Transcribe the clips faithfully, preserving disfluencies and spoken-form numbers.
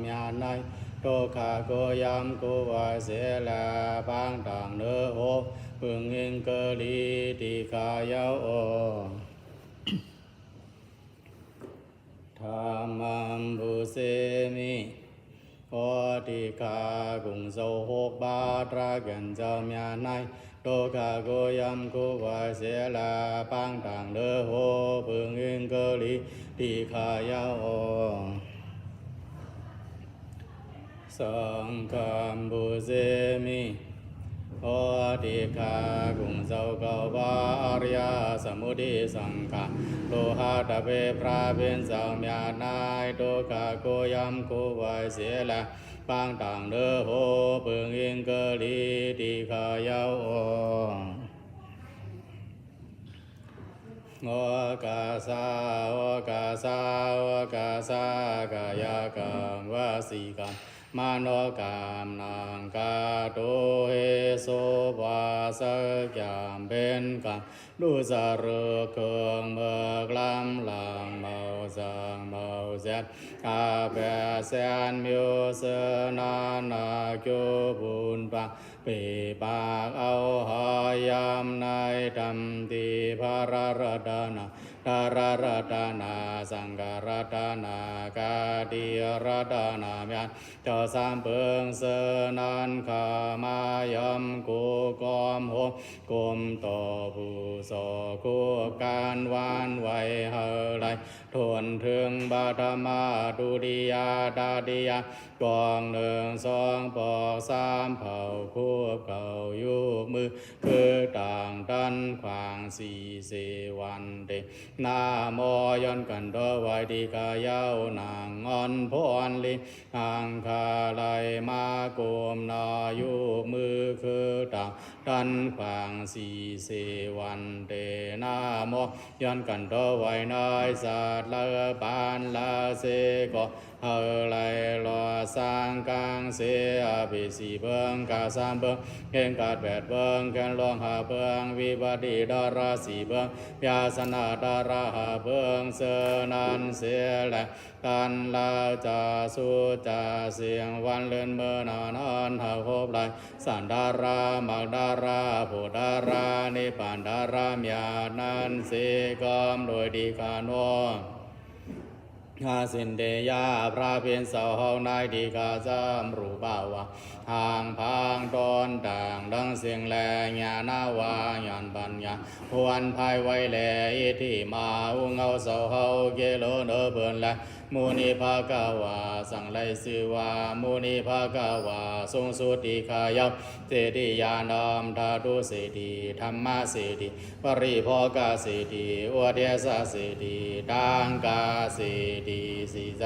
မြာတ်ၼႆႉ တုၵ်ႉၶၵူဝ်ယမ်ၵူဝ်ဝႆႉသေလႄႈ ပၢင်းတၢင်ႇၼိူဝ်ႁူဝ် ပိုင်ႈဢိင်ၵလီ တီႈၶႃႈယဝ်ႉဢေႃႈ။ Dhammaṃ pūjemi. ဢေႃးတိၵႃႇ ၵုင်ႇၸဝ်ႈႁူၵ်းပႃး တြႃးၵႅၼ်ႇၸဝ်ႈမျၢတ်ႈၼႆႉ တုၵ်ႉၶၵူဝ်ယမ်ၵူဝ်ဝႆႉသေလႄႈ ပၢင်းတၢင်ႇၼိူဝ်ႁူဝ် ပိုင်ႈဢိင်ၵလီ တီႈၶႃႈယဝ်ႉဢေႃႈ။ Saṅghaṃ pūjemi. ဢေႃးတိၵႃႇ ၵုင်ႇၸဝ်ႈၵဝ်ႈပႃး ဢရိယသမုဒယသင်ႇၶႃႇ လေႃးႁတပႄး ၽြႃးပဵၼ်ၸဝ်ႈမျၢတ်ႈၼႆႉ တုၵ်ႉၶၵူဝ်ယမ်ၵူဝ်ဝႆႉသေလႄႈ ပၢင်းတၢင်ႇၼိူဝ်ႁူဝ် ပိုင်ႈဢိင်ၵလီ တီႈၶႃႈယဝ်ႉဢေႃႈ။ ဢေႃးၵႃႇသ ဢေႃးၵႃႇသ ဢေႃးၵႃႇသ ၵႃႇယၵမ်ႇ ဝၸီၵမ်ႇ မၼေႃးၵမ်ႇ ၼင်ႇၵႃႈတူဝ်ႁေ သူပ်းဝႃႈသႂ်ႇၵျၢမ်ႇပဵၼ်ၵမ်ႇ လူႉၸရိူၵ်ႈ ၶိူင်ႈမိူၵ်ႈလမ်းလင် မဝ်ႇၸၢင်ႇမဝ်ႇၸႅတ်ႈ ဢပျတ်ႈသႅၼ်းမဵဝ်း ၸိူဝ်းၼၼ်ႉ ဢၵျူဝ်းပုၼ်ႇပၢၵ်ႇ ပႄႇပၢၵ်ႇဢဝ်ႁႃႈယၢမ်းၼႆႉ တမ်ႈတီႈၽြႃးရတၼႃႇ တြႃးရတၼႃႇ သင်ႇၶႃႇရတၼႃႇ ၵႃႇတိရတၼႃႇ မျၢတ်ႈၸဝ်ႈသၢမ်ပိူင် ၸိူဝ်းၼၼ်ႉ ၶႃႈမႃးယွမ်းၵူဝ်းၵွမ်ႈႁူမ်ႈ ၵူမ်ႈတေႃႇပူႇၸေႃႇ ၶူပ်းၵၢၼ်းဝၢၼ်းဝႆႈ ႁႂ်ႈလႆႈ ထူၼ်ႈထိုင် ပထမ တုတိယ တတိယ ပွၵ်ႈၼိုင်ႈ သွင်ပွၵ်ႈ သၢမ်ၽဝ်ႇ ၶူပ်းၵဝ်ႇ ယုၵ်ႉမိုဝ်း ၶိုၵ်ႉတၢင်ႇ တၼ်းၶႂၢင်ႇ သီႇသေႇ ဝၼ်ႇတေႇ ၼမေႃး ယွၼ်းၵၼ်ႇတေႃးဝႆႈ တီႈၶႃႈယဝ်ႉ ၼင်ႇဢွၼ်ၽွၼ်းလီ ႁၢင်ႈၶႃႈလႆႈမႃးၵူမ်ႈၼေႃႈ ယုၵ်ႉမိုဝ်းၶိုၵ်ႉတၢင်ႇ တၼ်းၶႂၢင်ႇ သီႇသေႇ ဝၼ်ႇတေႇ ၼမေႃး ယွၼ်းၵၼ်ႇတေႃးဝႆႈၼႆႉ ၸၢတ်ႈလႂ်ပၢၼ်လႂ်သေၵေႃႈ ႁႂ်ႈလႆႈလွတ်ႈသၢင်ႇၵၢင်ႇသေ ဢပၢၵ်ႇသီႇပိူင် ၵႃႈသၢမ်ပိူင် ၵဵင်းၵၢတ်ႇပႅတ်ႇပိူင် ၵႅၼ်ႇလွင်ႈႁႃႈပိူင် ဝိပတ်ႉတိတြႃးသီႇပိူင် ဝိပသ်သၼႃႇတြႃးႁႃႈပိူင် ၸိူဝ်းၼၼ်ႉသေလႄႈ ၵၢၼ်လႂ်ၸႃႉ သုတ်းၸႃႉသဵင်ႈ ဝၼ်းလိုၼ်းမိူဝ်းၼႃႈၼၼ်ႉ ႁႂ်ႈႁူပ်ႉလႆႈ သၼ်ႇတြႃး မၵ်ႉတြႃး ၽူဝ်ႇတြႃး ၼိပ်ႉပၢၼ်ႇတြႃး မျၢတ်ႈၼၼ်ႉသေၵမ်း လူၺ်ႈတီႈၶႃႈၼေႃႈ။ ဢႃႇသိၼ်ႇတေႇယ ၽြႃးပဵၼ်ၸဝ်ႈႁဝ်းၼႆႉ တီႈၶႃႈၸမ်ႉ ရူႇပဝႃႇ ႁၢင်ႈၽၢင်တွၼ်းတၢင်ႇ တင်းသဵင်ႈလႄႈ ၺႃႇၼဝႃႇ ၺၢၼ်ႇပၼ်ႇၺႃႇ ႁူၼ်ၽႆးဝႆးလႄႈ ဢိတ်ႉထိမႃႇ ဢူးငဝ်းၸဝ်ႈႁဝ်း ၵႄႈလိူဝ်ၼိူဝ်ပိူၼ်ႈလႄႈ မုၼိၽႃႇၵဝႃႇ ၸင်ႇလႆႈၸိုဝ်ႈဝႃႈ မုၼိၽႃႇၵဝႃႇ သုင်သုတ်းတီႈၶႃႈယဝ်ႉ။ ၸေႇတိယႃႇၼမ်ႇ ထႃႇတုၸေႇတီႇ ထမ်ႇမၸေႇတီႇ ပရိၽေႃးၵၸေႇတီႇ ဢုတဵတ်ႉသၸေႇတီႇ တၢင်ႇၵၸေႇတီႇ သီႇၸဝ်ႈၸိူဝ်းၼၼ်ႉ ဝၼ်ႇၼၵၼ်ႇထႃႇရသသမ်ႇပၼ်ႇၼမ်ႇ ႁၢင်ႈၽၢင်ႁၢႆးဢွမ်ႇမႃႇရသ တႅမ်ႈပၼ်ႇပဵင်းလီလႄႈ ပေႃးၽမ်ႉဝႃႈ မွၵ်ႇလႄႈသၢင်ႈ ဢုတၵမ်ႇဝႃႈ ၼမ်ႉလႄႈသၢင်ႈ ဢၵိတ်ႉတိပမ်ႇဝႃႈ ၾႆးတဵၼ်းလႄႈသၢင်ႈ တေႇမႃႇပူႇၸေႇမ လူႇတၢၼ်းသဵင်ႈသဵင်ႈ တီႈၶႃႈယဝ်ႉ။ ဢိတမ်ႇမေႇ ပုၺ်ႇၺမ်ႇ ဢသႃႇဝၵႃႇယႃႇ ဝႃႁမ်ႇ ႁေႃးတု ၵုသူဝ်ႇတၢင်းလီတီႈၼႆႈ ႁႂ်ႈလႆႈႁွပ်ႇယွင်ႈ ႁဝ်းၵႃႈတင်းၸိူဝ်း ၸိူဝ်းမိူဝ်ႈၽႅဝ်ထိုင် တီႈဢၼ်ဢသႃႇဝေႃးသီႇမႄႈ သဵင်ႈယွၼ်းမူတ်းႁၢႆ တီႈဢမ်ႇလူႉဢမ်ႇတၢႆ ၼိပ်ႉပႃႇၼၼ်ႉသေၵမ်း။ ဢိတမ်ႇမေႇ ပုၺ်ႇၺမ်ႇ မၵ်ႉၵၽလ ၼိပ်ႉပႃႇၼသ်သ ပၸ်ၸယေႃး ႁေႃးတု ၵုသူဝ်ႇၼမုၼ်ၼၼ်ႉ ၵဝ်ၶႃႈလႆႈမႃးလူႇတၢၼ်းၼႆႉ ႁႂ်ႈလႆႈႁွတ်ႈထိုင် မၵ်ႉၺၢၼ်ႇ ၽူဝ်ႇၺၢၼ်ႇ ၼိပ်ႉပၢၼ်ႇ တီႈၵတ်းယဵၼ်သေၵမ်း လူၺ်ႈတီႈၶႃႈၼေႃႈ။ ပုတ်ႉထၵုၼႃႇၼၼ်ႇတေႃး ထမ်ႇမၵုၼႃႇၼၼ်ႇတေႃး သင်ႇၶၵုၼႃႇၼၼ်ႇတေႃး မႃႇတႃႇပိတုၵုၼႃႇၼၼ်ႇတေႃး ဢႃႇၸရိယၵုၼႃႇၼၼ်ႇတေႃး ဢိမေႇ ပၼ်ႇၸၵုၼေႇ ဢႃႇႁင်ႇ ဝၼ်ႇတႃႇမိ သပ်ႉပတႃႇ။ ဝၸ်ႉၸ ဝၸ်ႉၸ ဝိရသၵ ဝၸ်ႉၸ ၸိၼ်ႇတေႇယ သမ်ႇယုတ်ႉတင်ႇ ဝၼ်ႇတေႇ သရႃႇ ၵုၼေ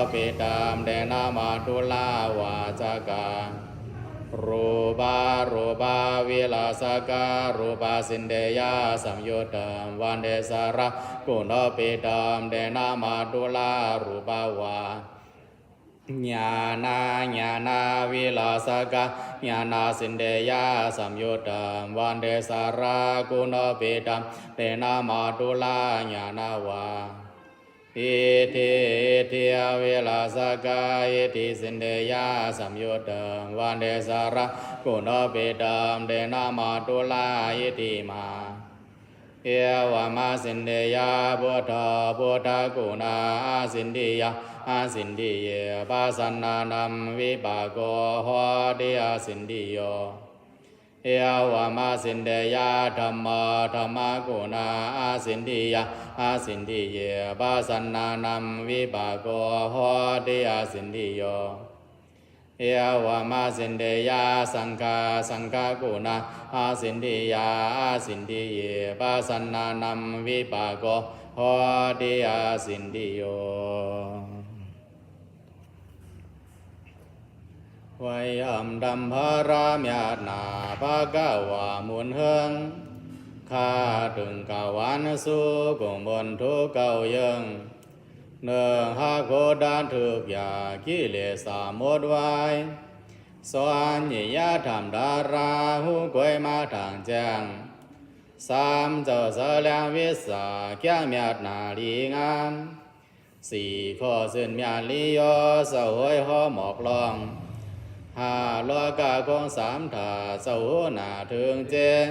ႃးပိတင်ႇ တေႇၼ မႃႇတုလႃႇ ဝၸ်ႉၸၵႃႇ။ ရူႇပ ရူႇပ ဝိရသၵ ရူႇပ ၸိၼ်ႇတေႇယ သမ်ႇယုတ်ႉတင်ႇ ဝၼ်ႇတေႇ သရႃႇ ၵုၼေႃးပိတင်ႇ တေႇၼ မႃႇတုလႃႇ ရူႇပဝႃႇ။ ၺႃႇၼ ၺႃႇၼ ဝိရသၵ ၺႃႇၼ ၸိၼ်ႇတေႇယ သမ်ႇယုတ်ႉတင်ႇ ဝၼ်ႇတေႇ သရႃႇ ၵုၼေႃးပိတင်ႇ တေႇၼ မႃႇတုလႃႇ ၺႃႇၼဝႃႇ။ Iddhī iddhīya virāsakā iddhīsindhiyā samyuttaṃ, vande saraṇaguṇopetam tena mātulā iddhimā. Evamāsindhiyā buddho buddhaguṇā āsindhiyā āsindhiye, pasannānaṃ vipāko hoti āsindhiyo. Evamāsindhiyā dhammo dhammaguṇā āsindhiyā āsindhiye, pasannānaṃ vipāko hoti āsindhiyo. Evamāsindhiyā saṅghā saṅghaguṇā āsindhiyā āsindhiye, pasannānaṃ vipāko hoti āsindhiyo. Wayam dhammāramyatnā bhagavā muneṃ, ຂ້າຈຶ່ງກ່າວຫວັນສູ່ ກຸງມົນທຸເກົ້າເຢິງ, ໜຶ່ງ ໃຫ້ໂຄດານທຸກຢ່າງ ກິເລສາໝົດໄວ, ສອງ ນິຍາທຳດາລາ ຮູ້ກວຍມາທາງແຈ້ງ, ສາມ ເຈົ້າສະແຫຼງວິຊາ ແກ້ມຽດໜ້າດີງາມ, ສີ່ ຂໍຊື່ນມຽນລີໂຍ ເຈົ້າໂຫຍຫໍໝອກລ່ອງ, ຫ້າ ໂລກະຄົງສາມທາດ ເຈົ້າຮູ້ໜ້າເຖິງແຈ້ງ,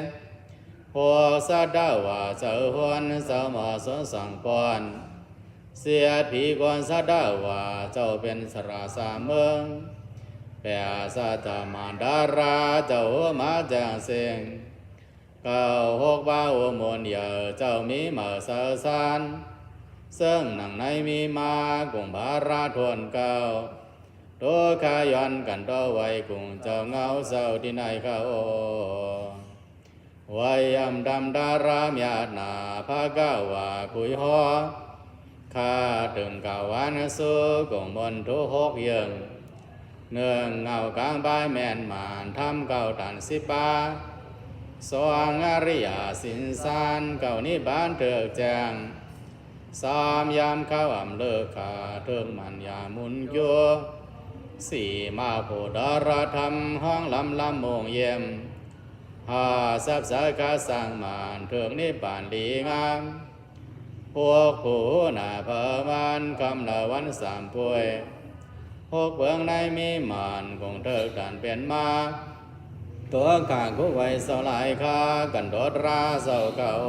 ຫົກ ສັດທາວາ ເຈົ້າຫົນ ເຈົ້າໝໍສົນສັງກອນ, ເສດຜີກວນສັດທາວາ ເຈົ້າເປັນສະລາຊາເມືອງ, ແປດ ສັດທະມານດາລາ ເຈົ້າຮູ້ມາແຈ້ງເສັງ, ເກົ້າ ຫົກ ພະອຸມົນໃຫຍ່ ເຈົ້າມີມາກເຊົາຊານ, ເຊິ່ງໜັງໃນມີມາ ກຸງພະລາທົນເກົ້າ, ທຸກຂະຍອນກັນຕໍ່ໄວ້ ກຸງເຈົ້າເງົາເຈົ້າທີ່ໃນເຂົາ. Wayam dhammāramyatnā bhagavā guyho, ຂ້າຈຶ່ງກ່າວຫວັນສູ່ ກຸງມົນທຸຫົກເຢິງ, ໜຶ່ງ ເງົາກາງບາຍແມ່ນໝານ ທຳເກົ້າຕານສິບປາ, ສອງ ອະລິຍະສິນສານ ເກົ້ານິບບານເທີກແຈ້ງ, ສາມ ຍາມເຂົາອຳເລີກຂາ ເທີກມັນຍາມຸນຢູ່, ສີ່ ມາໂພດາລະທຳ ຮ້ອງລຳລຳມົງເຢັນ, ຫ້າ ສັບສະກະສັງມານ ເທີກນິບບານດີງາມ, ຫົກ ຜູ້ຫູໜ້າພະມານ ຄຳລະວັນສາມພວຍ, ຫົກເບື້ອງໃນມີມານ ກຸງເທີກຕານເປັນມາ, ຕົວຂ້າງຄຸກໄວ້ເຊົາຫຼາຍຄາ ກັນໂດດລາເຊົາເຂົາ.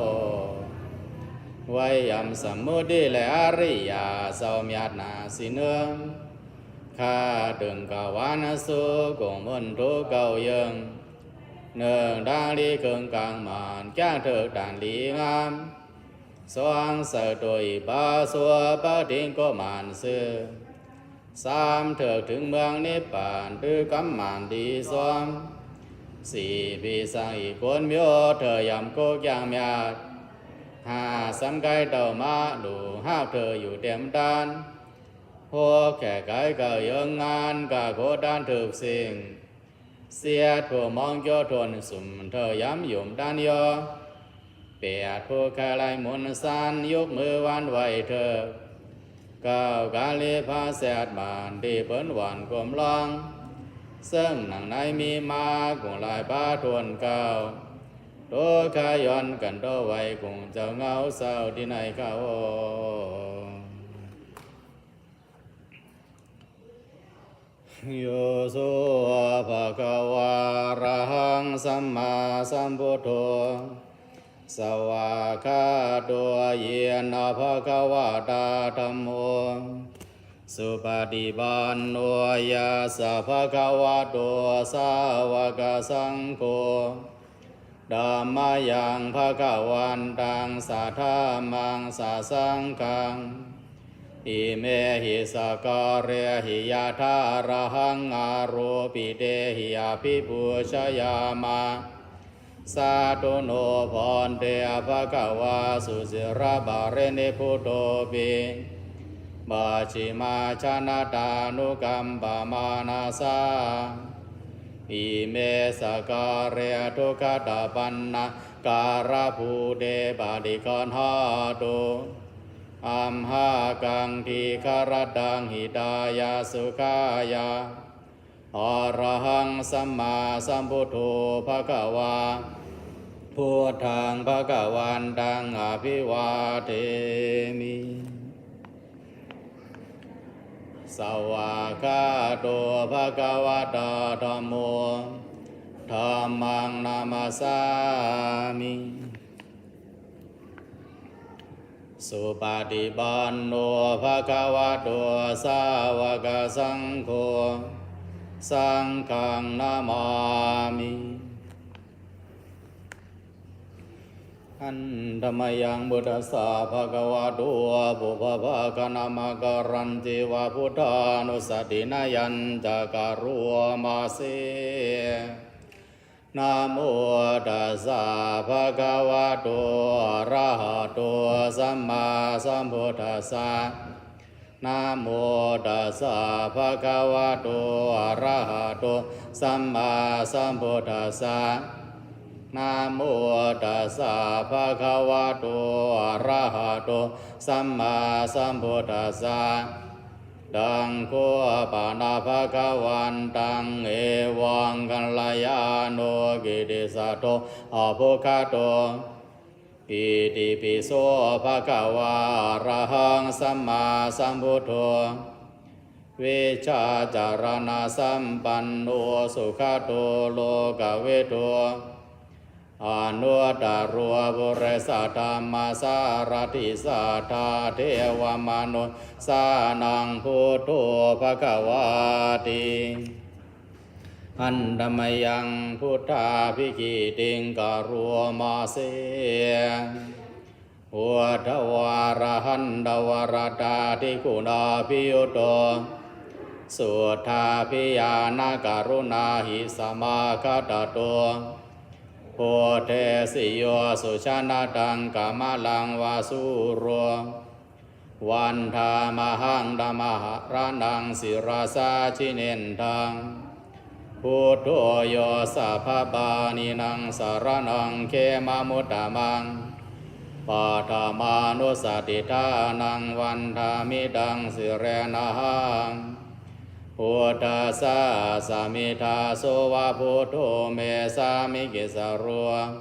Wayam sammuti ແລະ ອະລິຍະເຈົ້າມຽດໜ້າສີເໜືອງ, ຂ້າຈຶ່ງກ່າວຫວັນສູ່ ກຸງມົນທຸເກົ້າເຢິງ, ໜຶ່ງ ດາງລີເຄິ່ງກາງມານ ແກ້ງເທີກຕານດີງາມ, ສອງ ສະໂຕອິປະສົວ ປະທິງໂກມານຊື່, ສາມ ເທີກເຖິງເມືອງນິບປານ ຕື້ກຳມານດີຊອມ, ສີ່ ພິສັງອີກກົນມີ ເທີກຢຳໂກກຢາງມຽດ, ຫ້າ ສຳໄກເຕົ້າມະດູ ຮາກເທີກຢູ່ເຕັມຕານ, ຫົກ ແຂກໄກເກີ້າເຢິງງານ ກະໂຄດານທຸກສິ່ງ, ເສດຜູ້ມອງໂຈທົນສຸມ ເທີກຢຳຫຍຸ້ມຕານຍໍ, ແປດ ຜູ້ຂະໄລມຸນສານ ຍົກມືຫວັນໄຫວ້ເທີກ, ເກົ້າ ກາລີພາແຊດມານ ທີ່ເພິ່ນຫວັນກົມລອງ, ເຊິ່ງໜັງໃນມີມາ ກຸງລາຍພະທົນເກົ້າ, ທຸກຂະຍອນກັນຕໍ່ໄວ້ ກຸງເຈົ້າເງົາເຈົ້າທີ່ໃນເຂົາ. Yo so bhagavā arahaṃ sammāsambuddho, svākkhāto yena bhagavatā dhammo, supaṭipanno yassa bhagavato sāvakasaṅgho, tammayaṃ bhagavantaṃ sadhammaṃ sasaṅghaṃ, imehi sakkārehi yathārahaṃ āropitehi abhipūjayāma. Sādhu no bhante bhagavā suciraparinibbutopi, pacchimājanatānukampamānasā, ime sakkāre duggatapaṇṇakārabhūte paṭiggaṇhātu, amhākaṃ dīgharattaṃ hitāya sukhāya. Arahaṃ sammāsambuddho bhagavā, buddhaṃ bhagavantaṃ abhivādemi. Svākkhāto bhagavatā dhammo, dhammaṃ namassāmi. Supaṭipanno bhagavato sāvakasaṅgho, saṅghaṃ namāmi. Handa mayaṃ buddhassa bhagavato pubbabhāganamakārañca iva buddhānussatinayañca karoma se. Namo tassa bhagavato arahato sammāsambuddhassa. Namo tassa bhagavato arahato sammāsambuddhassa. Namo tassa bhagavato arahato sammāsambuddhassa. Taṃ kho pana bhagavantaṃ evaṃ kalyāṇo kittisaddo abbhuggato. Itipi so bhagavā arahaṃ sammāsambuddho, vijjācaraṇasampanno sugato lokavidū, anuttaro purisadammasārathi satthā devamanussānaṃ buddho bhagavāti. Handa mayaṃ buddhābhigītiṃ karoma se. Uddhavārahantavaratādiguṇābhiyutto, suddhābhiñāṇakaruṇāhi samāgatatto, bodhesi yo sujanataṃ kamalaṃ va sūro, vandāmahaṃ tamaharaṇaṃ sirasā jinendaṃ. Buddho yo sabbapāṇīnaṃ saraṇaṃ khemamuttamaṃ, paṭhamānussatiṭṭhānaṃ vandāmi taṃ sirenahaṃ. Buddhassāsami dāso va buddho me sāmikissaro,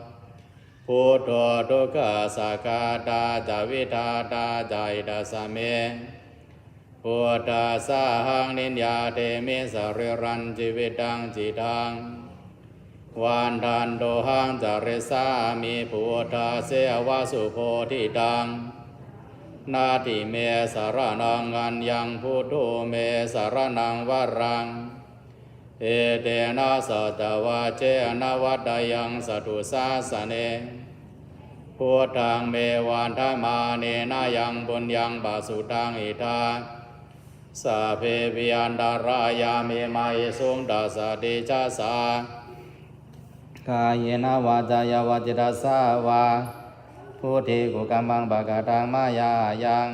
buddho dukkhassa ghātā ca vidhātā ca hitassa me. Buddhassāhaṃ niyyādemi sarīrañjīvitañcidaṃ, vandantohaṃ carissāmi buddhasseva subodhitaṃ. Natthi me saraṇaṃ aññaṃ, buddho me saraṇaṃ varaṃ, etena saccavajjena vaḍḍheyyaṃ satthu sāsane. Buddhaṃ me vandamānena yaṃ puññaṃ pasutaṃ idha, sabbepi antarāyā me māhesuṃ tassa tejasā. Kāyena vācāya va cetasā vā, buddhe kukammaṃ pakataṃ mayā yaṃ,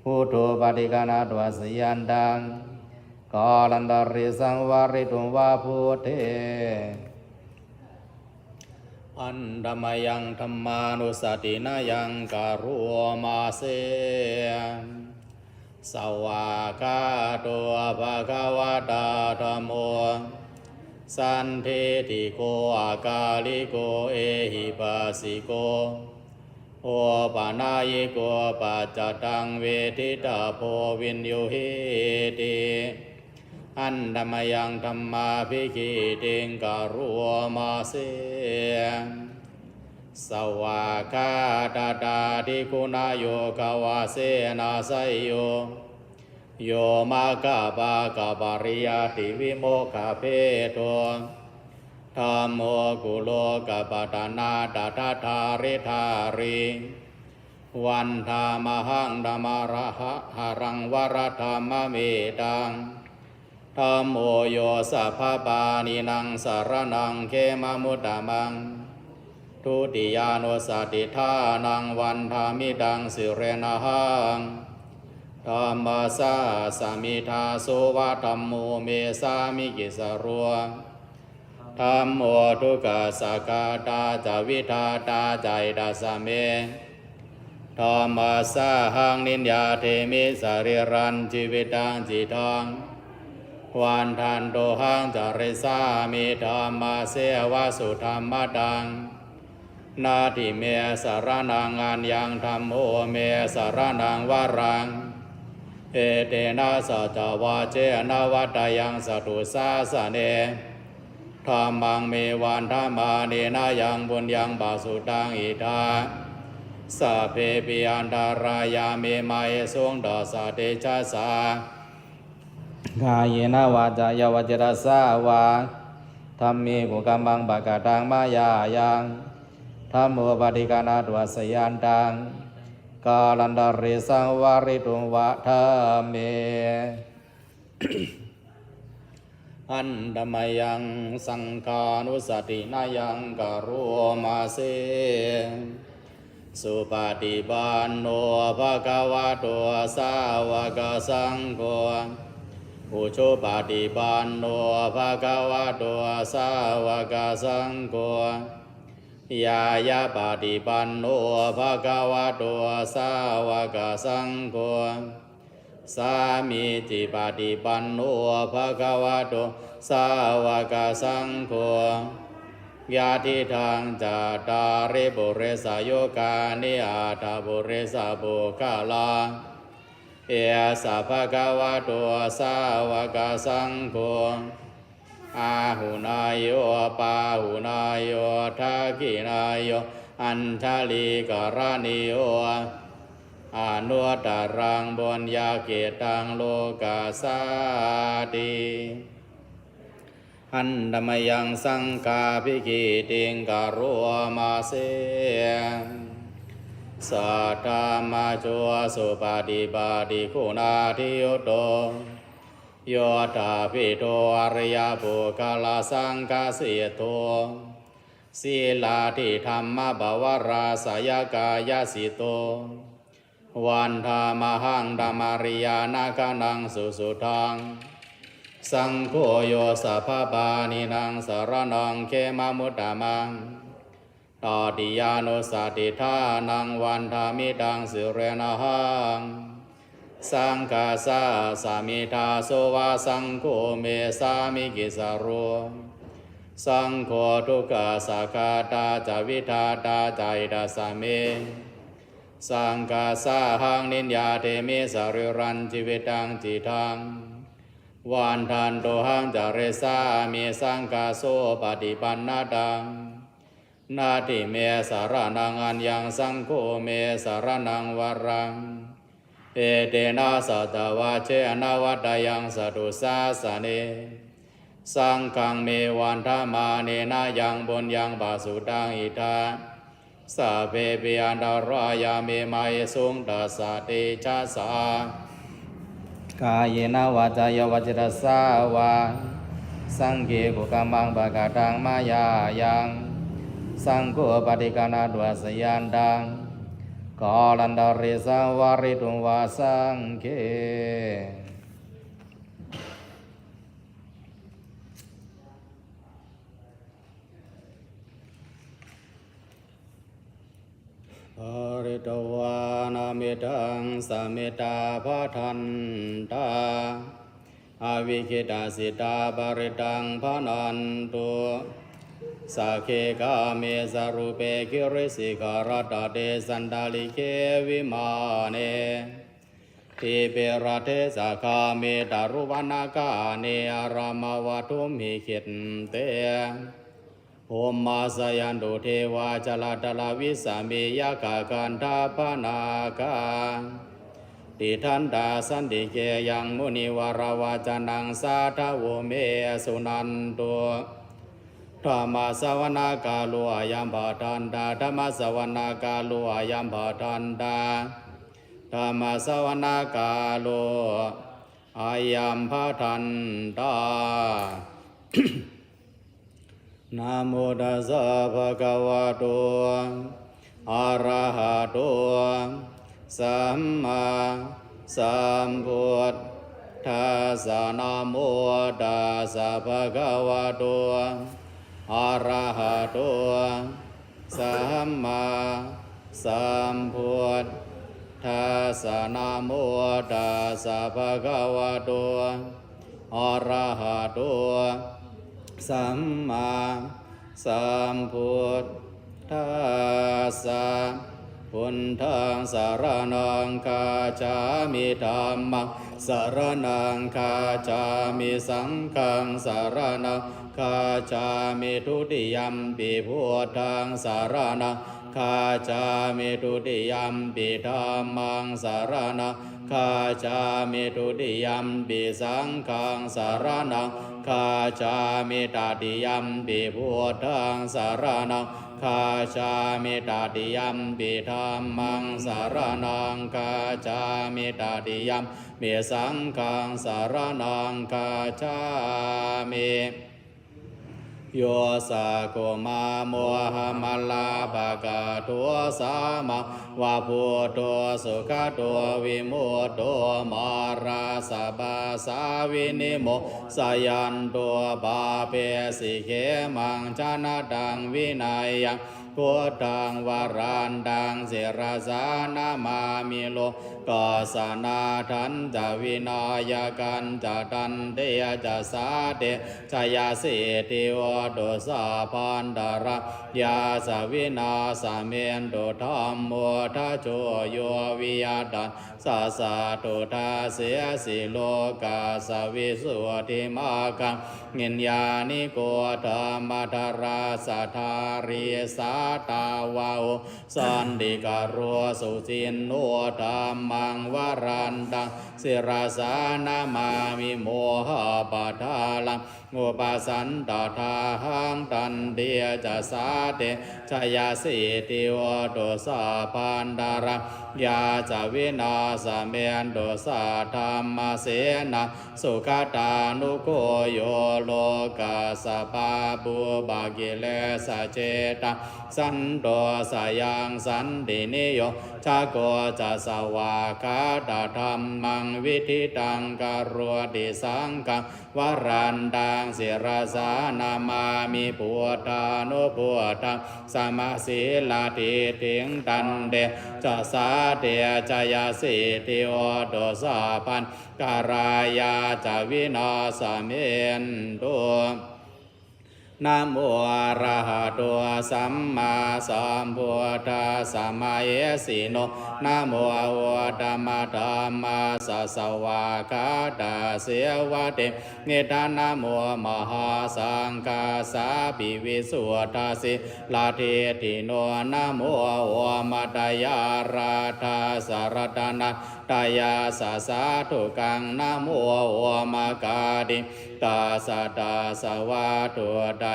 buddho paṭiggaṇhatu accayantaṃ, kālantare saṃvarituṃ va buddhe. Handa mayaṃ dhammānussatinayaṃ karoma se. Svākkhāto bhagavatā dhammo, sandiṭṭhiko akāliko ehipassiko, opanayiko paccattaṃ veditabbo viññūhīti. Handa mayaṃ dhammābhigītiṃ karoma se. Svākkhātatādiguṇayogavasena seyyo, yo maggapākapariyattivimokkhabhedo, dhammo kulokapatanā tadadhāridhārī, vandāmahaṃ tamaraharaṃ varadhammametaṃ. Dhammo yo sabbapāṇīnaṃ saraṇaṃ khemamuttamaṃ, dutiyānussatiṭṭhānaṃ vandāmi taṃ sirenahaṃ. Dhammassāsami dāso va dhammo me sāmikissaro, dhammo dukkhassa ghātā ca vidhātā ca hitassa me. Dhammassāhaṃ niyyādemi sarīrañjīvitañcidaṃ, vandantohaṃ carissāmi dhammasseva sudhammataṃ. Natthi me saraṇaṃ aññaṃ, dhammo me saraṇaṃ varaṃ, Etena saccavajjena vaḍḍheyyaṃ satthu sāsane. Dhammaṃ me vandamānena yaṃ puññaṃ pasutaṃ idha, sabbepi antarāyā me māhesuṃ tassa tejasā. Kāyena vācāya va cetasā vā, dhamme kukammaṃ pakataṃ mayā yaṃ, dhammo paṭiggaṇhatu accayantaṃ, kālantare saṃvarituṃ va dhamme. Handa mayaṃ saṅghānussatinayaṃ karoma se. Supaṭipanno bhagavato sāvakasaṅgho, ujupaṭipanno bhagavato sāvakasaṅgho, ñāyapaṭipanno bhagavato sāvakasaṅgho, sāmīcipaṭipanno bhagavato sāvakasaṅgho, yadidaṃ cattāri purisayugāni aṭṭha purisapuggalā, esa bhagavato sāvakasaṅgho, āhuneyyo pāhuneyyo dakkhiṇeyyo añjalikaraṇīyo, anuttaraṃ puññakkhettaṃ lokassāti. Handa mayaṃ saṅghābhigītiṃ karoma se. Saddhammajo supaṭipattiguṇādiyutto, yoṭṭhabbidho ariyapuggalasaṅghaseṭṭho, sīlādidhammapavarāsayakāyacitto, vandāmahaṃ tamariyāna gaṇaṃ susuddhaṃ. Saṅgho yo sabbapāṇīnaṃ saraṇaṃ khemamuttamaṃ, tatiyānussatiṭṭhānaṃ vandāmi taṃ sirenahaṃ. Saṅghassa asmi dāso va saṅgho me sāmikissaro, saṅgho dukkhassa ghātā ca vidhātā ca hitassa me. Saṅghassāhaṃ niyyādemi sarīrañjīvitañcidaṃ, vandantohaṃ carissāmi saṅghassopaṭipannataṃ. Natthi me saraṇaṃ aññaṃ, saṅgho me saraṇaṃ varaṃ, etena saccavajjena vaḍḍheyyaṃ satthu sāsane. Saṅghaṃ me vandamānena yaṃ puññaṃ pasutaṃ idha, sabbepi antarāyā me māhesuṃ tassa tejasā. Kāyena vācāya va cetasā vā, saṅghe kukammaṃ pakataṃ mayā yaṃ, saṅgho paṭiggaṇhatu accayantaṃ, kālantare saṃvarituṃ va saṅghe. Pharitvāna mettaṃ samettā bhadantā, avikkhittacittā parittaṃ bhaṇantu. Sagge kāme ca rūpe girisikharataṭe cantalikkhe vimāne, dīpe raṭṭhe ca gāme taruvanagahane arāmavaḍḍhūmi khette, bhummā cāyantu devā jalathalavisame yakkhagandhabbanāgā, tiṭṭhantā santike yaṃ munivaravacanaṃ sādhavo me suṇantu. Dhammassavanakālo ayambhadantā. Dhammassavanakālo ayambhadantā. Dhammassavanakālo ayambhadantā. Namo tassa bhagavato arahato sammāsambuddhassa. Namo tassa bhagavato arahato sammāsambuddhassa. Namo tassa bhagavato arahato sammāsambuddhassa. Buddhaṃ saraṇaṃ gacchāmi. Dhammaṃ saraṇaṃ gacchāmi. Saṅghaṃ saraṇaṃ gacchāmi. Dutiyampi buddhaṃ saraṇaṃ gacchāmi. Dutiyampi dhammaṃ saraṇaṃ gacchāmi. Dutiyampi saṅghaṃ saraṇaṃ gacchāmi. Tatiyampi buddhaṃ saraṇaṃ gacchāmi. Tatiyampi dhammaṃ saraṇaṃ gacchāmi. Tatiyampi saṅghaṃ saraṇaṃ gacchāmi. Yo sakko mā mohamalāpakaṭṭho, sāmaṃ va buddho sugato vimutto, mārassa pāsā vinimocayanto, pāpesi khemaṃ janataṃ vineyyaṃ. Buddhaṃ varantaṃ sirasā namāmi, lokassa nāthañca vināyakañca. Tantejasā te jayasiddhi hotu, sabbantarāyā ca vināsamentu. Dhammo dhajo yo viya tassa satthu, dassesi lokassa visuddhimaggaṃ. Niyyāniko dhammadharassa dhārī, sātāvaho santikaro suciṇṇo. Dhammaṃ varantaṃ sirasā namāmi, mohappadālaṃ upasantadāhaṃ. Tantejasā te jayasiddhi hotu, sabbantarāyā ca vināsamentu. Saddhammasenā sugatānugo yo, lokassa pāpūpakilesajetā, santo sayaṃ santiniyojako ca, svākkhātadhammaṃ viditaṃ karoti. Saṅghaṃ varantaṃ sirasā namāmi, buddhānubuddhaṃ samasīladiṭṭhiṃ. Tantejasā te jayasiddhi hotu, sabbantarāyā ca vināsamentu. Namo arahato sammāsambuddhassa mahesino. Namo uttamadhammassa svākkhātasseva tenidha. Namo mahāsaṅghassāpi visuddhasīladiṭṭhino. Namo omātyāraddhassa ratanattayassa sādhukaṃ. Namo omakātītassa tassa vatthuttayassapi.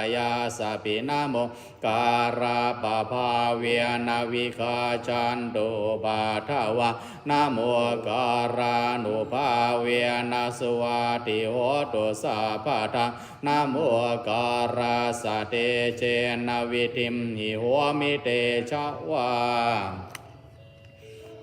Namokārappabhāvena vigacchantu upaddavā. Namokārānubhāvena suvatthi hotu sabbadā. Namokārassa tejena vidhimhi homi tejavā.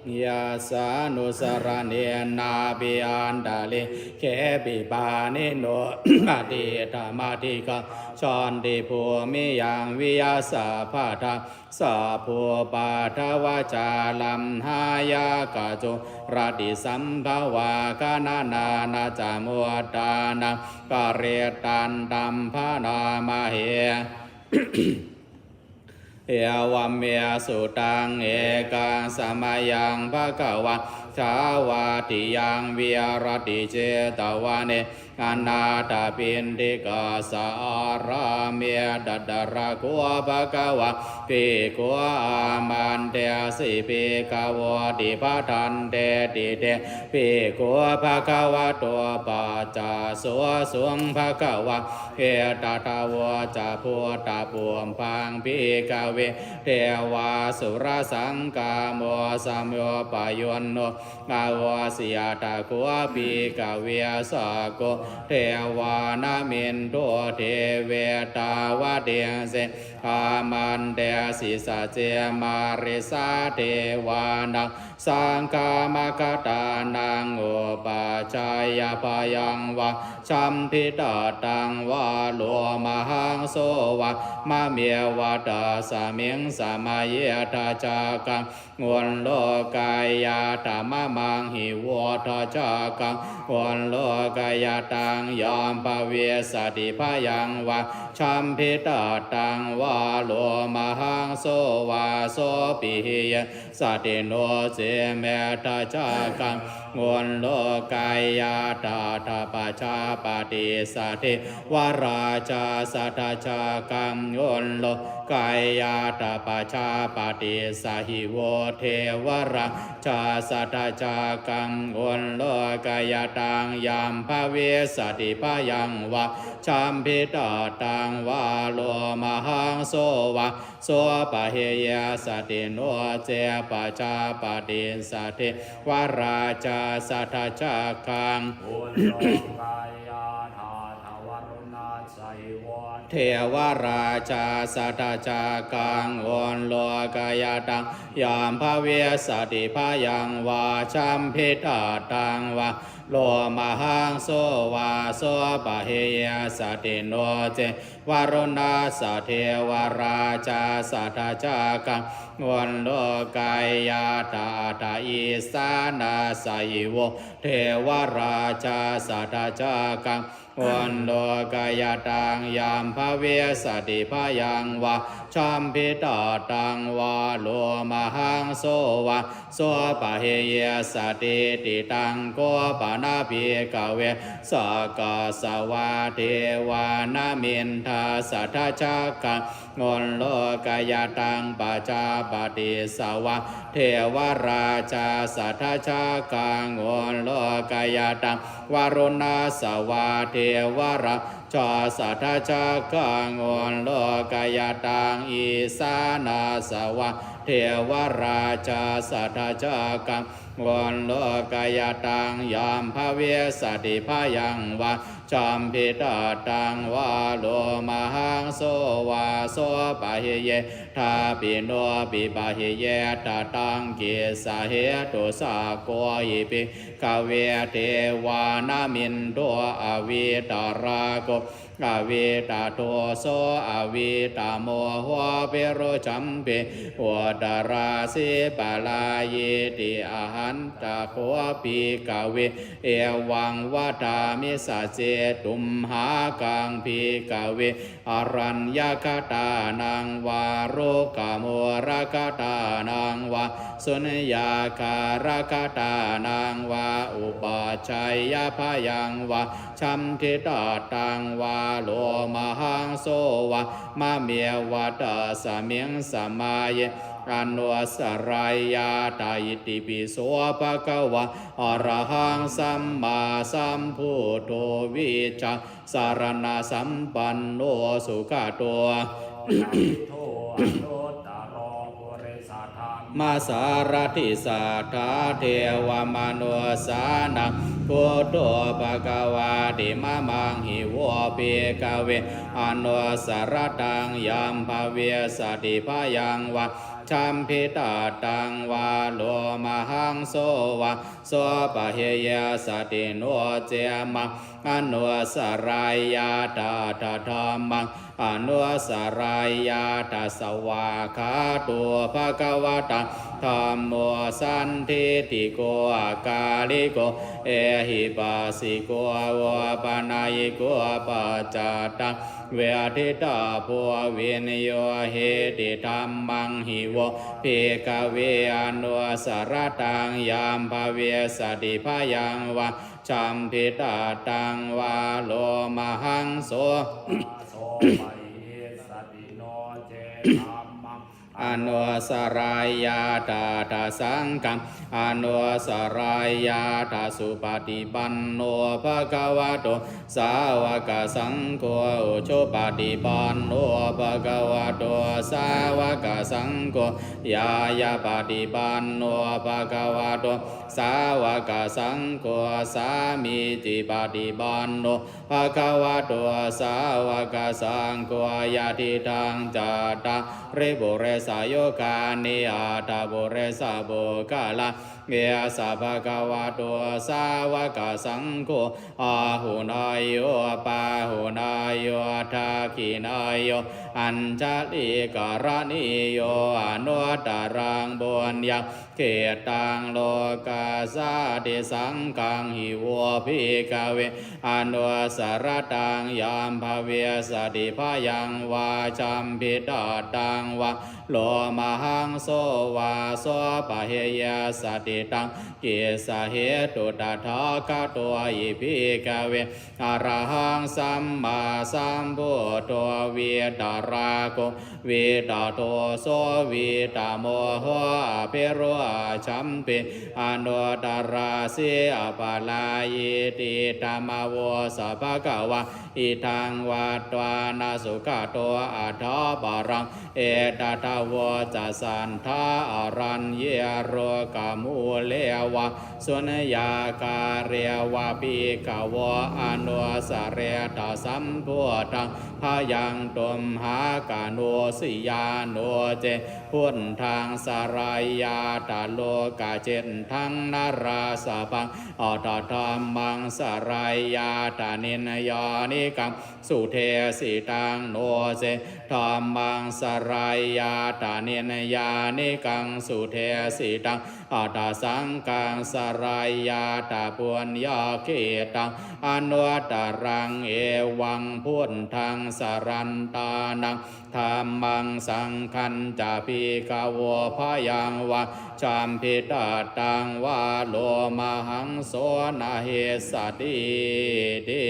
Yassānusaraṇena abhiṇhāntarike pāṇino, patiṭṭhāmadhigacchanti bhūmiyaṃ viya sabbadā. Sabbupaddavajālam hāya kacurattisambhavā, gaṇanā na ca muttānaṃ parittantam bhaṇāma he. Evaṃ me sutaṃ. Ekaṃ samayaṃ bhagavā sāvatthiyaṃ viharati jetavane anāthapiṇḍikassa ārāme. Tatra kho bhagavā bhikkhū āmantesi bhikkhavoti. Bhadanteti te bhikkhū bhagavato paccassosuṃ. Bhagavā etadavoca: Buddhapubbhaṃ bhikkhave devāsurasaṅgamo, samuppañño ahosi. Atha kho bhikkhave sakko devānamindu deve tāvatiṃse āmantesi. Sace marissa devānaṃ saṅghamakatānaṃ upajjhāyā bhayaṃ vā sambhitattaṃ vā lomahaṃso vā mame vata. Tasmiṃ samaye dhajaggaṃ ullokayātha mamaṃ hi vuṭṭhacakkaṃ ullokayataṃ yaṃ bhavissati bhayaṃ vā jambhitattaṃ vā lomahaṃso vā sopihi yessati no ce mettacakkaṃ ullokayatha atha pajāpatīssa thevarājassa dhajaggaṃ ullokayatha pajāpatīssa hi vo thevarājassa dhajaggaṃ ullokayataṃ yaṃ bhavissati bhayaṃ vā jambhitattaṃ vā lomahaṃso vā sopahi yessati no ce pajāpatīssa thevarājassa dhajaggaṃ ullokayatha atha varuṇassa hi vo thevarājassa dhajaggaṃ ullokayataṃ yaṃ bhavissati bhayaṃ vā jambhitattaṃ vā lomahaṃso vā sopahi yessati no ce varuṇassa thevarājassa dhajaggaṃ ullokayatha atha issāṇassa hi vo thevarājassa dhajaggaṃ ullokayataṃ yaṃ bhavissati bhayaṃ vā jambhitattaṃ vā lomahaṃso vā sopahi yessati. Taṃ kho pana bhikkhave sakkassa vā devānaminthassa dhajaggaṃ ullokayataṃ pajāpatissa vā thevarājassa dhajaggaṃ ullokayataṃ varuṇassa vā thevarā jassa dhajaggaṃ ullokayataṃ issāṇassa vā thevarājassa dhajaggaṃ ullokayataṃ yaṃ bhavissati bhayaṃ vā jambhitattaṃ vā lomahaṃso vā sopahi yessati no pipahi yessati. Taṃ kissa hetu sakko hi bhikkhave devānamindo avītarāgo avītadoso avītamoho virūḷhappi uttarāsi palāyīti. Ahanta kho bhikkhave evaṃ vadāmi. Sacce tumhākaṃ bhikkhave araññakatānaṃ vā rukkhamūlakatānaṃ vā suññāgārakatānaṃ vā upajjhāyabhayaṃ vā jambhitattaṃ vā lomahaṃso vā mameva tasmiṃ samaye anussaraṃ. Itipi so bhagavā arahaṃ sammāsambuddho vijjācaraṇasampanno sugato anuttaro purisadammasārathi satthā devamanussānaṃ buddho bhagavāti. Mamaṃ hi vo bhikkhave anussarattaṃ yaṃ bhavissati bhayaṃ vā jambhitattaṃ vā lomahaṃso vā sopahi yessati no ce maṃ anussaraṃ. Yathātha dhammaṃ anussaraṃ yathā svākkhāto bhagavatā dhammo sandiṭṭhiko akāliko ehipassiko opanayiko paccattaṃ veditabbo viññūhīti. Dhammaṃ hi vo bhikkhave anussarattaṃ yaṃ bhavissati bhayaṃ vā jambhitattaṃ vā lomahaṃso vā sopahi yessati no ce dhammaṃ anussaraṃ yathātha saṅghaṃ anussaraṃ yathā. Supaṭipanno bhagavato sāvakasaṅgho, ujupaṭipanno bhagavato sāvakasaṅgho, ñāyapaṭipanno bhagavato sāvakasaṅgho, sāmīcipaṭipanno bhagavato sāvakasaṅgho, yadidaṃ cattāri purisayugāni aṭṭha purisapuggalā, esa bhagavato sāvakasaṅgho, āhuneyyo pāhuneyyo dakkhiṇeyyo añjalikaraṇīyo, anuttaraṃ puññaṃ Khittaṃ lokassa ādisaṅkhaṃ hi vo bhikkhave anussarattaṃ yaṃ bhavissati bhayaṃ vā jambidattaṃ vā lomahaṃso vā sopaheyessati taṃ kissa hetu tathāgato hi bhikkhave arahaṃ sammāsambuddho vītarāgo vītadoso vītamoho abhirūḷhacchambhi anuttarāsi aparājitī. Idamavoca bhagavā. Idaṃ vatvāna sugato athaparaṃ etadavoca: Saddhā āraññe rukkhamūle vā suññāgāre vā bhikkhavo anussaretha sambuddhaṃ bhayaṃ tumhāgaṃ. No ciyā no ce buddhaṃ sarayyātha lokavidhaṃ narāsabhaṃ atha dhammaṃ sarayyātha niyyānikaṃ sudesitaṃ. No ce dhammaṃ sarayyātha niyyānikaṃ sudesitaṃ atha saṅghaṃ sarayyātha puññakkhettaṃ anuttaraṃ. Evaṃ buddhaṃ sarantānaṃ dhammaṃ saṅghañca bhikkhavo bhayaṃ vā jambidattaṃ vā lomahaṃso na hessatīti.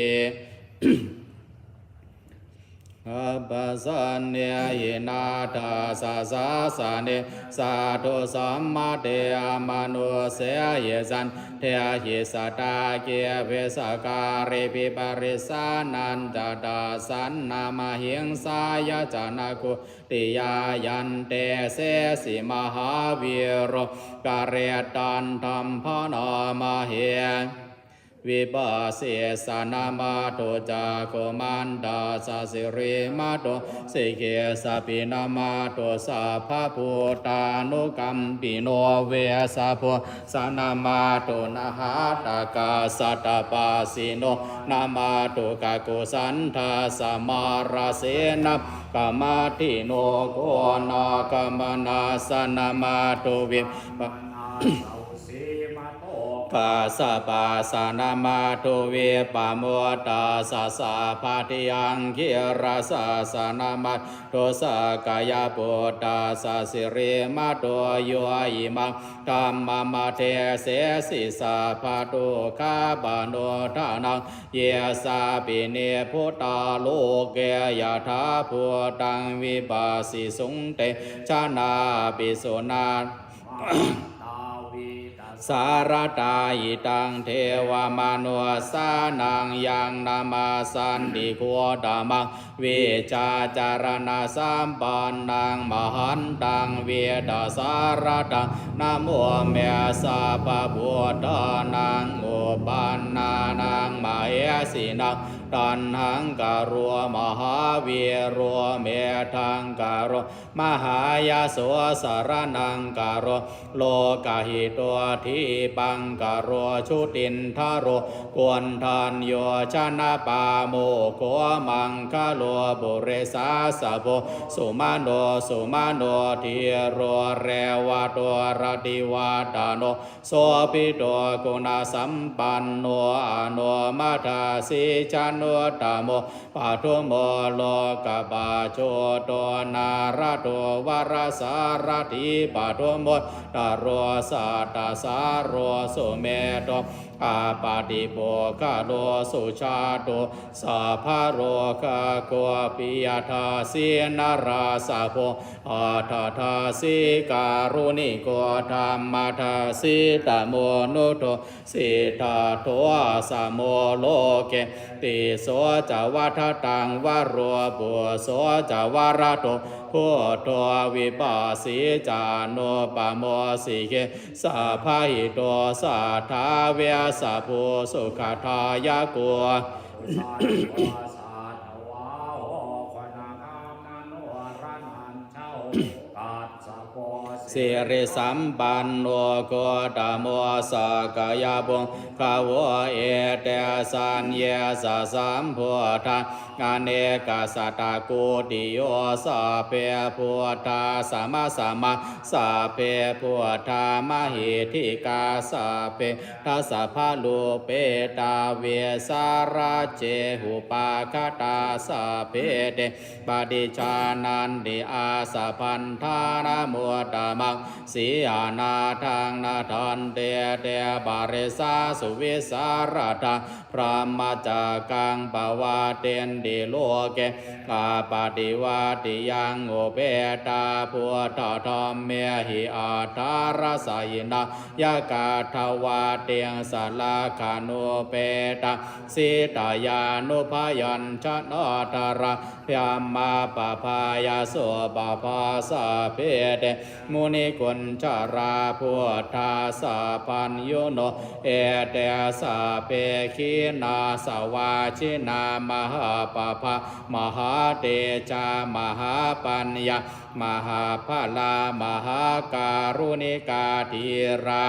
Appasannehi nāthassa sāsane sādhu sammadhi amanussehi saddhehi satake vessakārehi parisānañca dassannamahiṃsāya janakū tiyā. Yantesesi mahāvīro parittaṃ taṃ bhaṇāma he. Vipassissa namatthu cakkhumantassa sirīmato sikhissapi namatthu sabbabhūtānukampino vessabhu ssa namatthu nhātakassa tapassino namatthu kakusandhassa mārasenassa kammantino konāgamanassa namatthu vippamanassa ussīmato kassapassa namatthu vippamuttassa sabbadhi angirasassa namatthu sakyaputtassa sirīmato yo imaṃ dhammamadesesi sabbadukkhapaṇodaṇaṃ. Ye sāpi nibbutā loke yathābhūtaṃ vipassisuṃ te janā apisuṇā sāratā. Idaṃ devamanussānaṃ yaṃ namassanti gotamakkham vijjācaraṇasampannaṃ mahantaṃ vītasāradaṃ. Namo me sabbabuddhānaṃ uppannānaṃ mahesinaṃ. Taṇhaṅkaro mahāvīro medhaṅkaro mahāyaso saraṇaṅkaro lokahito dīpaṅkaro jutindharo koṇḍañño janapāmokkho maṅgalo purisāsabho sumano sumano dhīro revato rativaḍḍhano sobhito guṇasampanno anomadassī januttamo padumo lokapajjoto nārado varasārathī padumo sattasāro sumedho appaṭipuggalo sujāto sabbalokaggo piyadassī narāsabho atthadassī kāruṇiko dhammadassi tamonudo siddhatto asamo loke tisso ca vadataṃ varo phusso ca varado buddho vipassī ca anupamo sikhī sabbahito satthā vessabhū sukhadāyako sirisampanno gottamo sakyapuṅgavo. Etesaññesa sambuddhe anekasatakoṭiyo, sabbe buddhā samasama, sabbe buddhā mahiddhikā, sabbe dasabharūpetā vesālajjehupāgatā, sabbe te paṭijānanti āsabhaddhānamuttamaṃ. Siyānatthaṃ nadanti te parisā suvisāradā, brahmacakkaṃ pavattenti loke appaṭivattiyaṃ. Upetā buddhadhammehi atthaladdhasayinā, yakkhāda vattiṃsalakkhaṇūpetā, sītyānubyañjanādharā brahmapāpāya supabhā. Sabbe te munikuñjarā buddhā sabbaññuno, ete sabbe khīṇāsavā jināmahāpapā, mahātejā mahāpaññā mahābalā mahākāruṇikā dhīrā.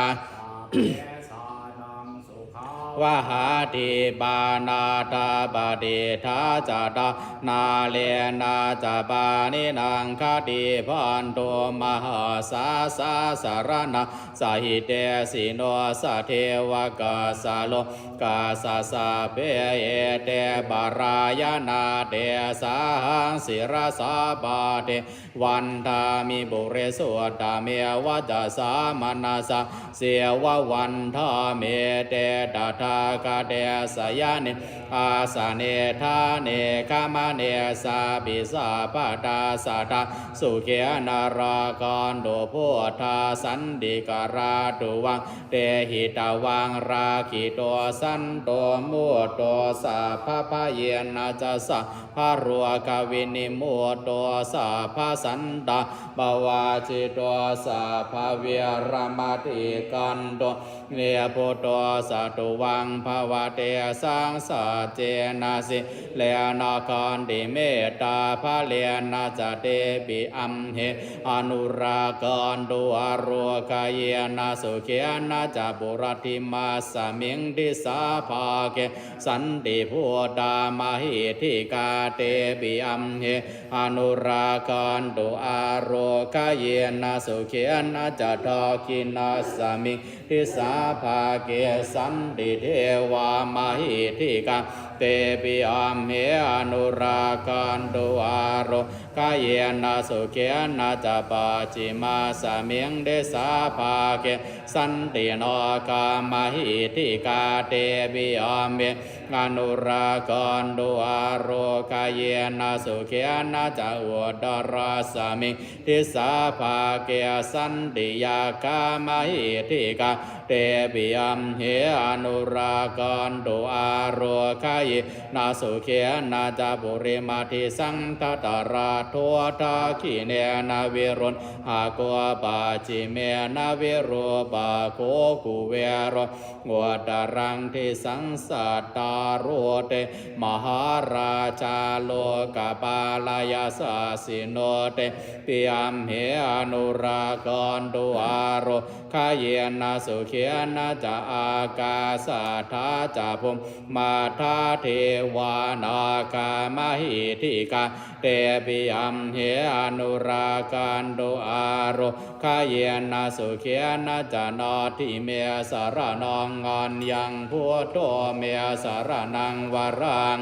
Vahā dīpā nātha patiṭṭhā ca tā, nāḷena ca pāṇinaṃ khaḍivanto mahāsāsā, saraṇasahitesino ca devakassa lokassa sabbe, ete parāyanā tesāhaṃ sirasā pāde vandāmi purisuttame, vacasā manasā ceva vandāmi te tathāgate. Sayane āsane ṭhāne gamane cāpi sabbadā, sadā sukhena rakkhantu buddhā santikarā tuvaṃ. Te hitvā rakkhitvā santo mutto sabbabhayena ca, sabbarogavinimutto sabbasantāpavajjito, sabbaveramatikkanto nibbuto ca tuvaṃ bhava. Tesaṃ saccena sīlena khantimettābalena ca, tepi amhe anurakkhantu ārogyena sukhena ca. Puratthimāsmiṃ disābhāge santi bhūtā mahiddhikā, tepi amhe anurakkhantu ārogyena sukhena ca. Dakkhiṇāsmiṃ disābhāge santi devā mahiddhikā, tepi amhe anurakkhantu ārogyena sukhena ca. Pacchimāsmiṃ disābhāge santi nāgā mahiddhikā, tepi amhe anurakkhantu ārogyena sukhena ca. Uttarāsmiṃ disābhāge santi yakkhā mahiddhikā, tepi amhe anurakkhantu ārogyena sukhena ca. Purimaṃ disaṃ dhataraṭṭho, dakkhiṇena viruḷhako, pacchimena virūpakkho kuvero. Uttaraṃ disaṃ cattāro te mahārājā, lokapālā yasassi no, tepi amhe anurakkhantu ārogyena sukhena ca. Ākāsaṭṭhā ca bhummaṭṭhā devā nāgā mahiddhikā, tepi amhe anurakkhantu ārogyena sukhena ca. Natthi me saraṇaṃ aññaṃ, buddho me saraṇaṃ varaṃ,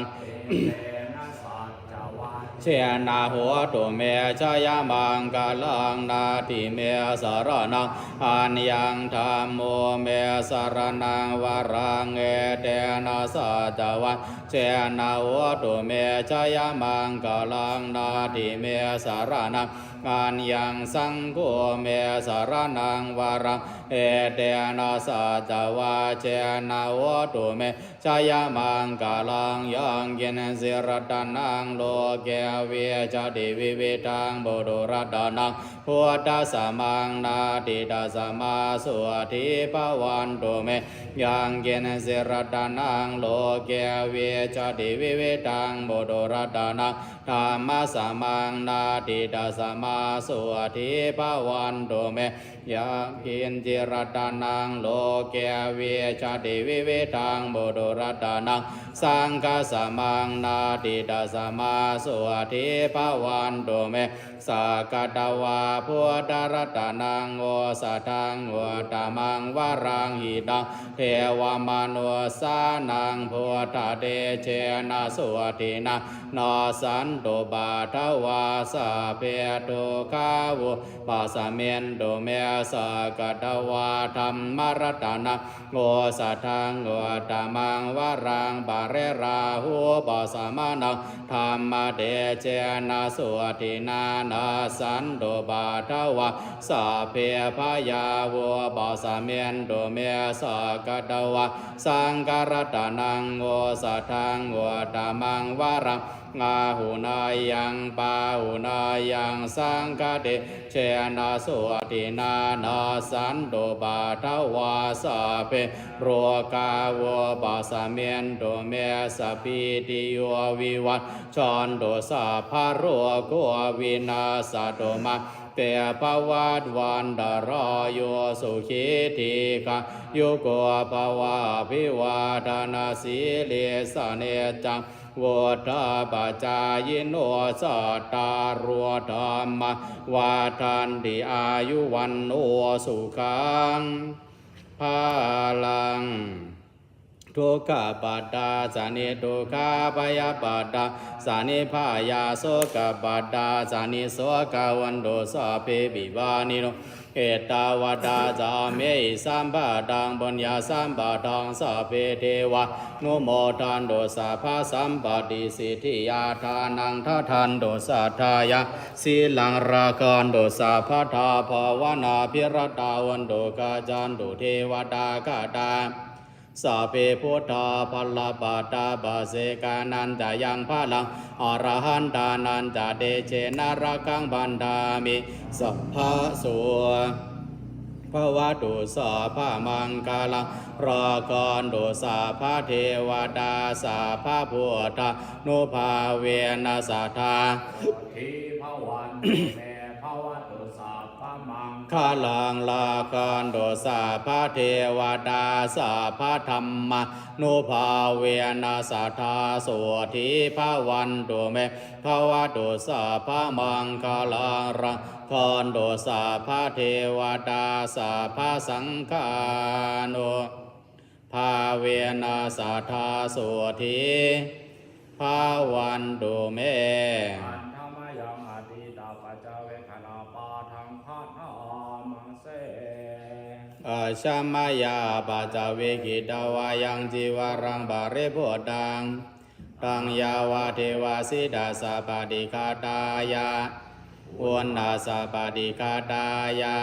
jena hotu me jayamaṅgalaṃ. Natthi me saraṇaṃ aññaṃ, dhammo me saraṇaṃ varaṃ, etena saccavajjena hotu me jayamaṅgalaṃ. Natthi me saraṇaṃ aññaṃ, saṅgho me saraṇaṃ varaṃ, etena saccavajjena hotu me jayamaṅgalaṃ. Yaṅkiñci ratanaṃ loke, vijjati vividhaṃ puthu, ratanaṃ Buddhassa maṃ natthi, tasmā sotthī bhavantu me. Yaṅkiñci ratanaṃ loke vijjati vividhaṃ puthu, ratanaṃ dhammassa maṃ natthi, tasmā sotthī bhavantu me. Yaṅkiñci ratanaṃ loke vijjati vividhaṃ puthu, ratanaṃ saṅghassa maṃ natthi, tasmā sotthī bhavantu me. Sakkatvā buddharatanaṃ osathaṃ uttamaṃ varaṃ, hitaṃ devamanussānaṃ buddhatejena sotthinā, nassantupaddavā sabbe dukkhā vūpasamentu me. Sakkatvā dhammaratanaṃ osathaṃ uttamaṃ varaṃ, pariḷāhūpasamanaṃ dhammatejena sotthinā, nassantupaddavā sabbe bhayā vūpasamentu me. Sakkatvā saṅgharatanaṃ osathaṃ uttamaṃ varaṃ, āhuneyyaṃ pāhuneyyaṃ saṅghatejena sotthinā, nassantupaddavā sabbe rogā vūpasamentu me. Sabbītiyo vivajjantu, sabbarogo vinassatu, mā te bhavatvantarāyo, sukhī dīghāyuko bhava. Abhivādanasīlissa niccaṃ vuḍḍhāpacāyino, cattāro dhammā vaḍḍhanti, āyu vaṇṇo sukhaṃ balaṃ. Dukkhappattā ca niddukkhā, bhayappattā ca nibbhayā, sokappattā ca nissokā, hontu sabbepi pāṇino. Ettāvatā ca amhehi sambhataṃ puññasampadaṃ, sabbe devānumodantu sabbasampattisiddhiyā. Dānaṃ dadantu saddhāya, sīlaṃ rakkhantu sabbadā, bhāvanābhiratā hontu, gacchantu devatāgatā. Sabbe buddhā balappattā, paccekānañca yaṃ balaṃ, arahantānañca tejena, rakkhaṃ bandhāmi sabbaso. Bhavatu sabbamaṅgalaṃ, rakkhantu sabbadevatā, sabbabuddhānubhāvena sadā sotthī bhavantu me. Bhavatu sabbamaṅgalaṃ, rakkhantu sabbadevatā, sabbadhammānubhāvena sadā sotthī bhavantu me. Bhavatu sabbamaṅgalaṃ, rakkhantu sabbadevatā, sabbasaṅghānu bhāvena sadā sotthī bhavantu me. Handa mayaṃ atītapaccavekkhaṇapāṭhaṃ bhaṇāma se. Ajjhamāyāpaccavekkhitvā yaṃ cīvaraṃ paribhuttaṃ, taṃ yāvadeva sītassa paṭighātāya, uṇhassa paṭighātāya,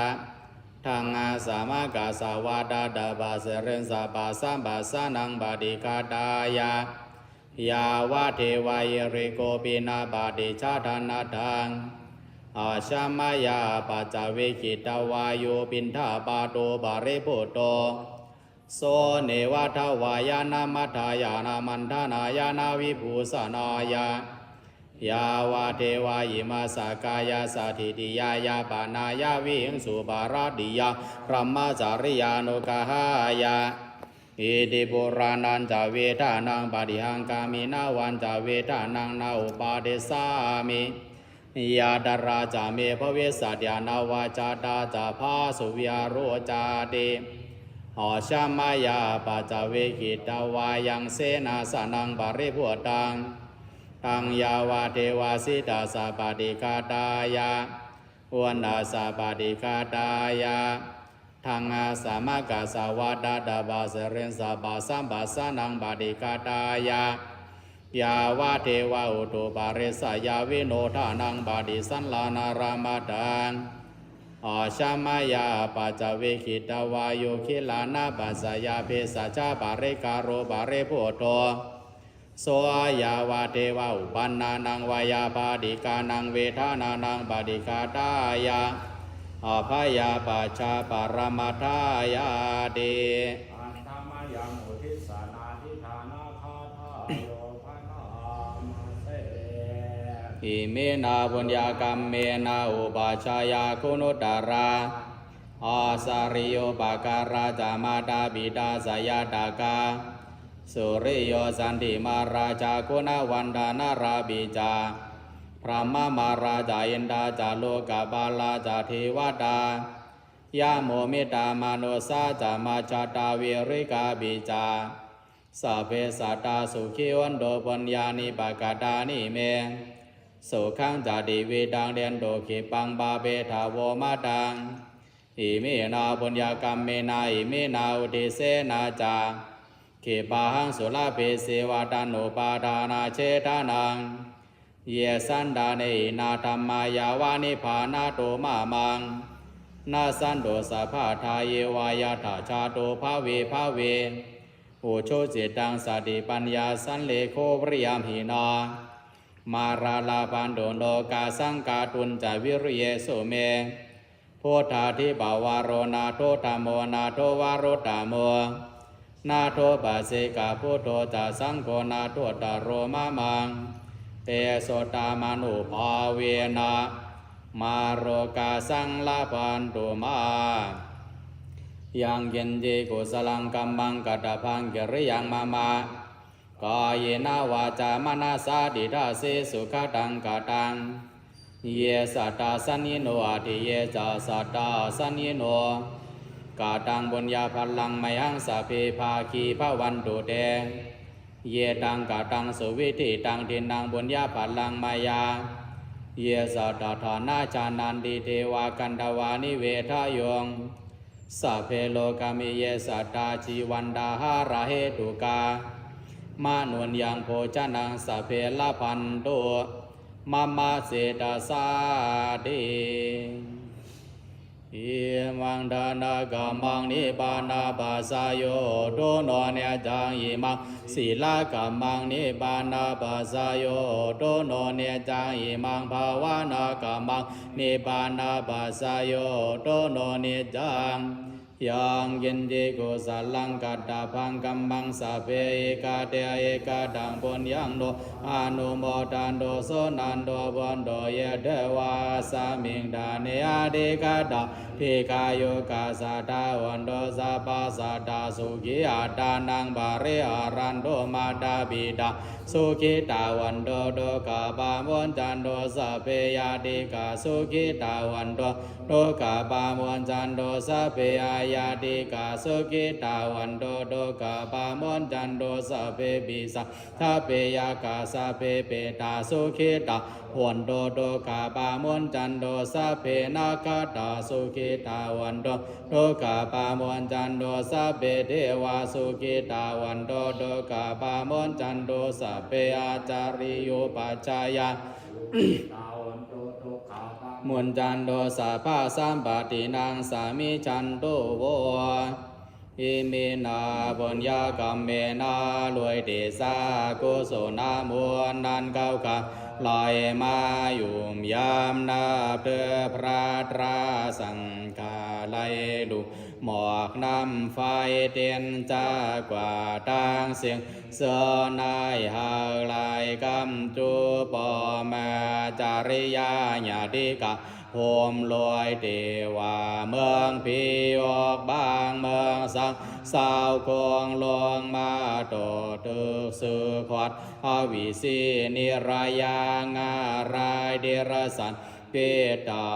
ḍaṃhassa makkassa vātassa piṭṭhassa pasamphassānaṃ paṭighātāya, yāvadeva hirikopinapaṭicchādanatthaṃ. Ajjhamāyāpaccavekkhitvā yo piṇḍapāto paribhutto, so neva davāya na madāya na maṇḍanāya na vibhūsanāya, yāvadeva imassa kāyassa ṭhitiyā yāpanāya vihiṃsuparatiyā brahmacariyānuggahāya. Iti purāṇañca vedanaṃ paṭihaṅkhāmi navañca vedanaṃ na uppādessāmi, yātrā ca me bhavissati anavajjatā ca phāsuvihāro cāti. Ajjhamāyāpaccavekkhitvā yaṃ senāsanaṃ paribhuttaṃ, taṃ yāvadeva sītassa paṭighātāya, uṇhassa paṭighātāya, ḍaṃhassa makkassa vātassa piṭṭhassa pasamphassānaṃ paṭighātāya, yāvadeva utuparissayavinodanaṃ paṭisallānārāmatthaṃ. Ajjhamāyāpaccavekkhitvā yo gilānapaccayabhesajjaparikkhāro paribhutto, so yāvadeva uppannānaṃ veyyābādhikānaṃ vedanānaṃ paṭighātāya, Abhayapajjhaparamatāyāti. Handa mayaṃ uddissa nānāvidā nānāgāthā yo bhaṇāma se. Iminā puññakammena upajjhāyā guṇuttarā, ācariyūpakārā ca mātā pitā ca ñātakā, suriyo candimā rājā guṇavantā narāpi ca, brahmamārā ca indā ca lokapālā ca devatā, yamo mittā manussā ca majjhattā verikāpi ca, sabbe sattā sukhī hontu puññāni pakatāni me, sukhañca tividhaṃ dentu khippaṃ pāpetha vomataṃ. Iminā puññakammena iminā uddissena ca khippāhaṃ sulabhe ceva taṇhupādānachedanaṃ. Ye santāne hīnā dhammā yāva nibbānato mamaṃ, nassantu sabbadā yeva yattha jāto bhave bhave. Ujucittaṃ satipaññā sallekho viriyamhinā, mārā labhantu nokāsaṃ kātuñca viriyesu me. Buddhādhipavaro nātho dhammo nātho varuttamo, nātho paccekabuddho ca saṅgho nāthottaro mamaṃ. Tesottamānubhāvena mārokāsaṃ labhantu mā. Yaṃ kiñci kusalaṃ kammaṃ katabbaṃ kiriyaṃ mama, kāyena vācāya manasā cittā cetusī sugataṃ kataṃ. Ye sattā saññino atthi ye ca sattā asaññino, kataṃ puññaphalaṃ mayhaṃ sabbe bhāgī bhavantu te. Ye taṃ kataṃ suviṭṭhitaṃ diṭṭhaṃ puññaphalaṃ mayā, ye sattā dānaṃ jānanti devā gandhabbā nivedayuṃ. Sabbe lokāmi ye sattā jīvantā āhārahetukā, mānussaṃ bhojanaṃ sabbe labhantu mama cetasā ti. Imaṃ dānakammaṃ nibbānapaccayo hotu no niccaṃ. Imaṃ sīlakammaṃ nibbānapaccayo hotu no niccaṃ. Imaṃ bhāvanākammaṃ nibbānapaccayo hotu no niccaṃ. Yaṃ kiñci kusalaṃ katabbaṃ kammaṃ sabbe ekatthā ekataṃ puññaṃ no anumodantu suṇantu bhonto ye devā asmiṃ ṭhāne adhigatā dīghāyukā sadā hontu sabbadā sadā sukhī attānaṃ pariharantu. Mātā pitā sukhitā hontu dukkhā pamuñcantu sabbe ñātikā sukhitā hontu dukkhā pamuñcantu sabbe aññātikā sukhitā hontu dukkhā pamuñcantu sabbe pisā ca sabbe yakkhā sabbe petā sukhitā hontu dukkhā pamuñcantu sabbe nakkhattā sukhitā hontu dukkhā pamuñcantu sabbe devā sukhitā hontu dukkhā pamuñcantu sabbe ācariyūpañjāyā muñcantu sabbasampattināṃ samijjhantu vo. Iminā puññakammena ด้วยเดชะกุศลบุญนั้น เขาข้าไหลมาหยุมยำนับถือพระตราสังฆา ไหลลุ่มหมอกน้ำไฟเต็นจากกว่าทั้งสิ้น เสินายหากไหลกำจูปอมาจาริยาญาติกา โหมลอยเตวาเมืองผีออกบางเมืองสัง สาวโคงลงมาโตตึกสือขวัด อวิสีนิรยางอารายเดรสัน ปิตา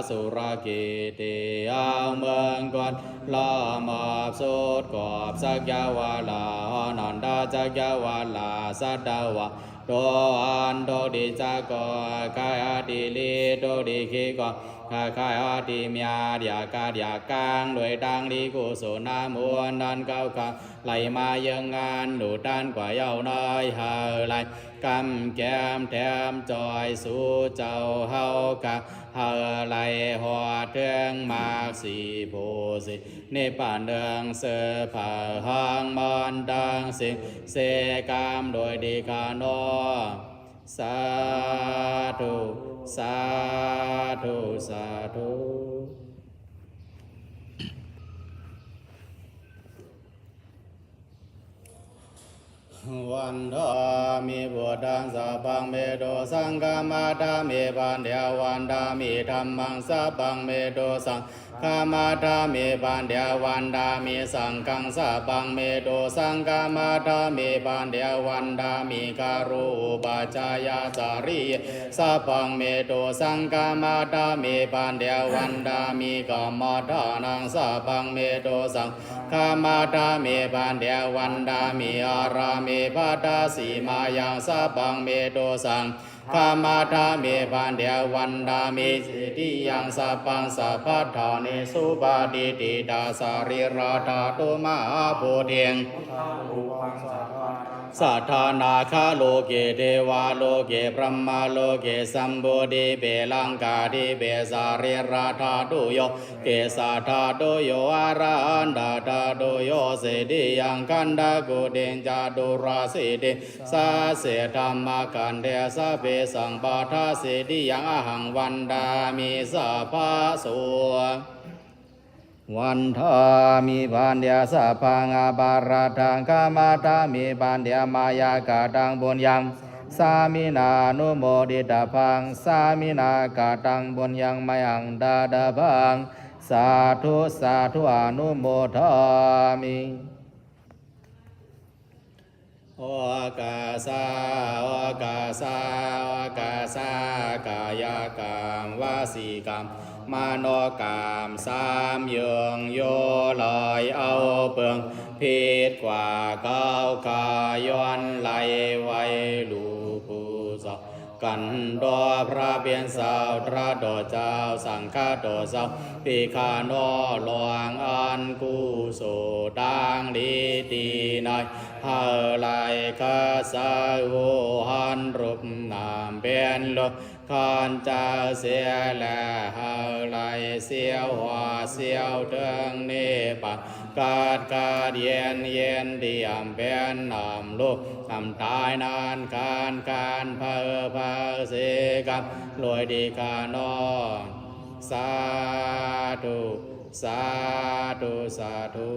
สุรกิติ เอาเมืองกวนล้อมอบสุดขอบสักยาวาลา นันทจักยาวาลา สัตวะ โตอันโตดิจักกอ กายอติลีโตดิขีกอ กายอติมีอาดยากาดยากาง ด้วยตังดีกุศลน้ำมนต์นั้นเขาข้า ไหลมาเยืองงานหนูด้านกว่าเย้าน้อยหาไหลกำแกมแถมจอยสู่เจ้าเฮาข้า หาไหลหอดเทิงมากสีโพสีนิพพานเดิงเสือผ่าห้างมอนดังสิ่งเสกามโดยดีขานอ สาธุ สาธุ สาธุ Vandāmi buddhaṃ sabbaṃ me dosaṃ khamatha me bhante. Vandāmi dhammaṃ sabbaṃ me dosaṃ khamatha me bhante. Vandāmi saṅghaṃ sabbaṃ me dosaṃ khamatha me bhante. Vandāmi garohūpajjhāyācariye sabbaṃ me dosaṃ khamatha me bhante. Vandāmi kammaṭṭhānaṃ sabbaṃ me dosaṃ khamatha me bhante. Vandāmi ārāme bhaddasīmāyaṃ sabbaṃ me dosaṃ khamatha me bhante. Vandāmi cetiyaṃ sabbaṃ sabbaṭṭhāne supatiṭṭhitā sarīradhātu mahābodhiṃ satthā nāgaloke devaloke brahmaloke jambudīpe laṅkādīpe sarīradhātuyo kesādhātuyo arahantattādhuyo cetiyaṃ gandhakuṭiṃ caturāsīti sāse dhammakkhandhe sabbesaṃ paṭṭhāsītiyaṃ ahaṃ vandāmi sabbaso. Vandāmi bhante sabbaṃ aparādhaṃ khamatha me bhante mayā kataṃ puññaṃ sāminā anumoditabbaṃ sāminā kataṃ puññaṃ mayhaṃ dātabbaṃ sādhu sādhu anumodāmi. Okāsa okāsa okāsa kāyakaṃ vacīkaṃ manokaṃ samyuṃ yo lai au pyeṃ phit gvā kau kā yon lai vai lu pu sa กันโดพระเพียรเจ้าตรัสโดเจ้าสังฆโดเจ้าปีคาโนหลวงอันกุศลดังนี้ดีในเฮาไลข้าเจ้าหันรูปนามเป็นลูกขันเจ้าเสียและเฮาไลเสียวหัวเสียวเถิงนิพพาน កើតកើត យេនយេន ទីអំពេញអំលុកអំតាយណានខានខាន ភៅភៅ សេកលួយទីខាណោ សាធុ សាធុ សាធុ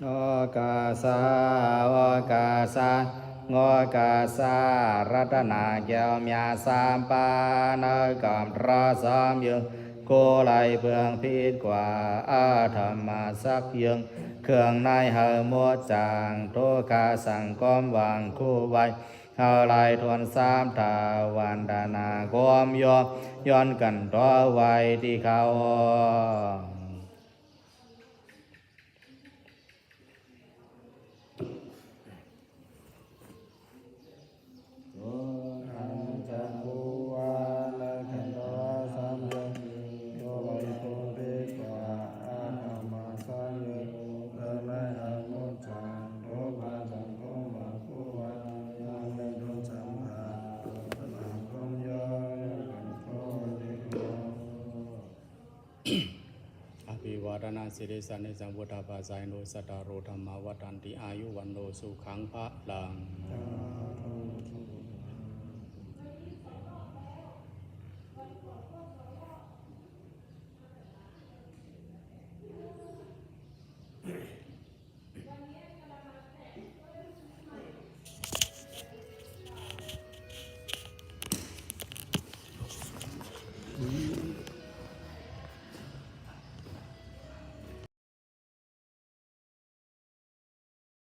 โอกาสา โอกาสา โอกาสา รัตนาแก้วเมียสามปานะกับพระสามยืน คู่ไลเพื่องผิดกว่าอาธรรมสักยืน เครื่องในเฮาหมดจาง ทุกขาสังคมวางคู่ไว้ เฮาไลทวนสามเท่า วันดานาโกมโย ย้อนกันต่อไว้ที่เขา Abhivādanasīlissa niccaṃ vuḍḍhāpacāyino cattāro dhammā vaḍḍhanti āyu vaṇṇo sukhaṃ balaṃ.